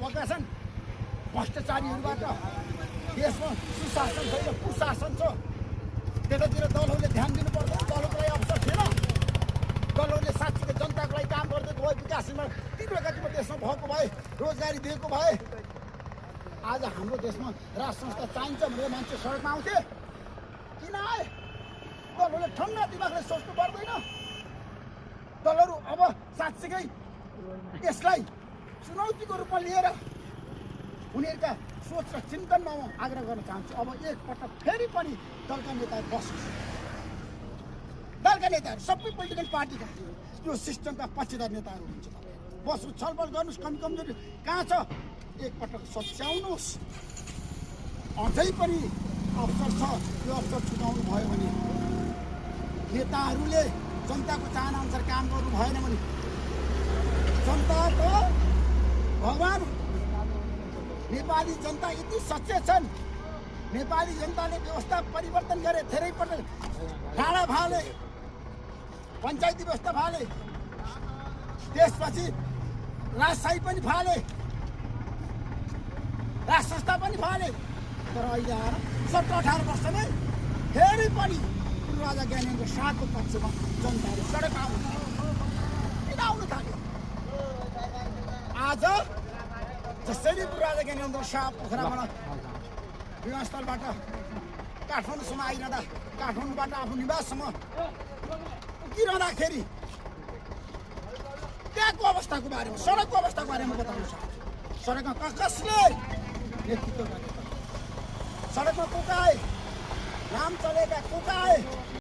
भएका छन्। भ्रष्टाचारीहरूबाट देशमा सुशासन छैन, कुशासन छ। त्यतातिर दलहरूले ध्यान दिनु पर्दैन, दलको लागि अवसर थिएन। दलहरूले साँच्चीको जनताको लागि काम गरिदिएको भए, विकासमा तीव्र गतिमा देशमा भएको भए, रोजगारी दिएको भए आज हाम्रो देशमा राज संस्था चाहिन्छ भनेर मान्छे सडकमा आउँथे। किन आए? दलहरूले ठन्डा दिमागले सोच्नु पर्दैन। दलहरू अब साँच्चीकै यसलाई चुनौतीको रूपमा लिएर उनीहरूका सोच र चिन्तनमा म आग्रह गर्न चाहन्छु। अब एकपटक फेरि पनि दलका नेताहरू बस्नुहोस्। दलका नेताहरू सबै पोलिटिकल पार्टीका यो सिस्टमका पक्षधर नेताहरू हुनुहुन्छ। बस्नुहोस्, छलफल गर्नुहोस्, कमजोरी कहाँ छ एकपटक सच्याउनुहोस्। अझै पनि अवसर छ, यो अवसर छुटाउनु भयो भने नेताहरूले जनताको चाहना अनुसार काम गर्नु भएन भने जनता त भगवान। नेपाली जनता यति सचेत छन्, नेपाली जनताले व्यवस्था परिवर्तन गरे, धेरै पटक डाँडा फाले, पञ्चायती व्यवस्था फाले, त्यसपछि राजशाही पनि फाले, राज संस्था पनि फाले। तर अहिले आएर 17-18 वर्षमै फेरि पनि राजा ज्ञानेन्द्र शाहको पक्षमा जनताहरू सडक आउनु थाल्यो। आज जसरी राजा ज्ञानेन्द्र शाह पोखराबाट विमानस्थलबाट काठमाडौँसम्म आइरहँदा, काठमाडौँबाट आफ्नो निवाससम्म उकिरहँदाखेरि त्यहाँको अवस्थाको बारेमा, सडकको अवस्थाको बारेमा बताउन चाहन्छु। सडकमा कसले नेतृत्व गरे? सडकमा को आए? नाम चलेका को आए?